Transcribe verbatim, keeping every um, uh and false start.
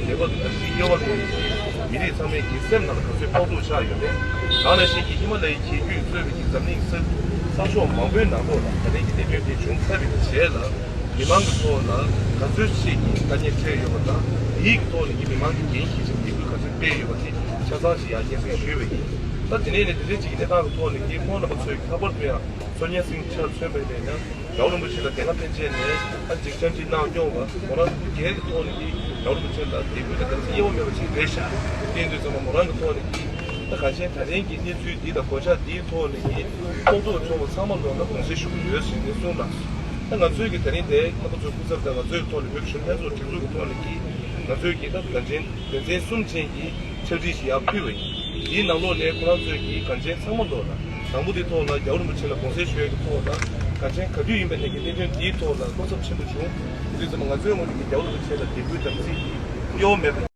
དད་པ་དང་དམ་ཚིག་གཡོ་བ་མེད་པའི་མི་རིགས་ཚང་མའི་གི་སེམས་ནང་ལ་ག་ཚོད་ཕོག་ཐུག་ཆགས་ཡོད་པས། ད་ནང་བཞིན་གྱི་ཧི་མ་ལ་ཡའི་རྒྱལ་རྒྱུད་གཙོས་པའི་གི་འཛམ་གླིང་ས་ས་ཕྱོགས་མང་པོའི་ནང་ལོགས་ལ་ད་ལན་གྱི་གནད་དོན་དེ་བྱུང་ཚར་བའི་གི་རྗེས་ལ། མི་མང་གི་ཐོག་ལ་ག་ཚོད་ཅིག་གི་དཀའ་ངལ་འཕྲད་ཡོད་པ་དང་། དེའི་གི་ཐོག་ནས་ཀྱི་མི་མང་གི་འགན་འཁྱེར་ཞིང་ལས་འགུལ་ག་ཚོད་སྤེལ་ཡོད་པ་དེ་ཆ་ཚང་ཞིག་ཡར་སྙན་སེང་ཞུས་པ་ཡིན། ད་དེ་ནས་ནི་དེ་འདྲའི་ཅིག་གི་གནས་སྟངས་ཀྱི་ཐོག་ནས་ཀྱི་ཁོང་རྣམ་པ་ཚོས་ལྷག་པར་དུ་ཡང་ཚོར་སྙན་སེང་ཆ་མཚོན་པ་ཡིན་ན། རྒྱལ་བ་རིན་པོ་ཆེ་ལ་དེ་སྔ་ཕན་ཆད་ནས་ཨ་ཅིག་བཅར་འདྲི་གནང་མྱོང་བ་ཁོ་རང་སྒེར་གྱི་ཐོག་ནས་ཀྱི་རྒྱལ་བ་རིན་པོ་ཆེ་ལ་དད་གུས་དང་དམ་ཚིག་གཡེལ་བ་མེད་པ་ཅིག་རེད་ཤག་དེ་ཡིན་དུས་ཙམ་པ་མོ་རང་གི་ཐོག་ནས་ཀྱི་ད་གང་ཤེས་ད་ལན་གྱི་གནས་ཚུལ་འདི་དང་གོད་ཆག་འདིའི་ཐོག་ནས་ཀྱི་ཕོག་ཐུག་བྱུང་བ་ཚང་མ་ལོག་ལ་དགོངས་སེལ་ཞུ་གི་ཡོད་ཟེར་ནས་གསུངས་གནང་སོང་། ད་ང་ཚོའི་གི་ད་རིང་དེ་རྣམ་པ་ཚོའི་སྐུ་ཚབ་དང་ང་ཚོའི་ཐོག་ནས་བོད་གཞོན་ལྷན་ཚོགས་སྒྲིག་འཛུགས་ཀྱི་ཐོག་ནས་ཀྱི་ང་ཚོའི་གི་ད་དོན་ཆེན་དོན་ཚན་གསུམ་ཅན་གྱི་ཕྱག་བྲིས་ཤིག་ཡར་ཕུལ་བ་ཡིན། དེའི་ནང་ལོགས་ནས་ཁོ་རང་ཚོའི་གི་གངས་ཅན་ཚང་མ་ལོག་ལ་དང་པོ་དེའི་ཐོག་ལ་རྒྱལ་བ་རིན་པོ་ཆེ་ལ་དགོངས་སེལ་ཞུ་ཡག་གི་ཐོག་ལ་གངས་ཅན་ག་དུས་ཡིན་པ་ནས་ཀྱི་གནད་དོན་འདིའི་ཐོག་ལ་བློ་འཚབ་ཆེན་པོ་བྱུང་། དེ་དུས་ཙམ་ང་ཚོའི་ངོས་ནས་ཀྱི་རྒྱལ་བ་རིན་པོ་ཆེ་ལ་དད་གུས་དམ་ཚིག་གི་གཡོ་བ་མེད་པ།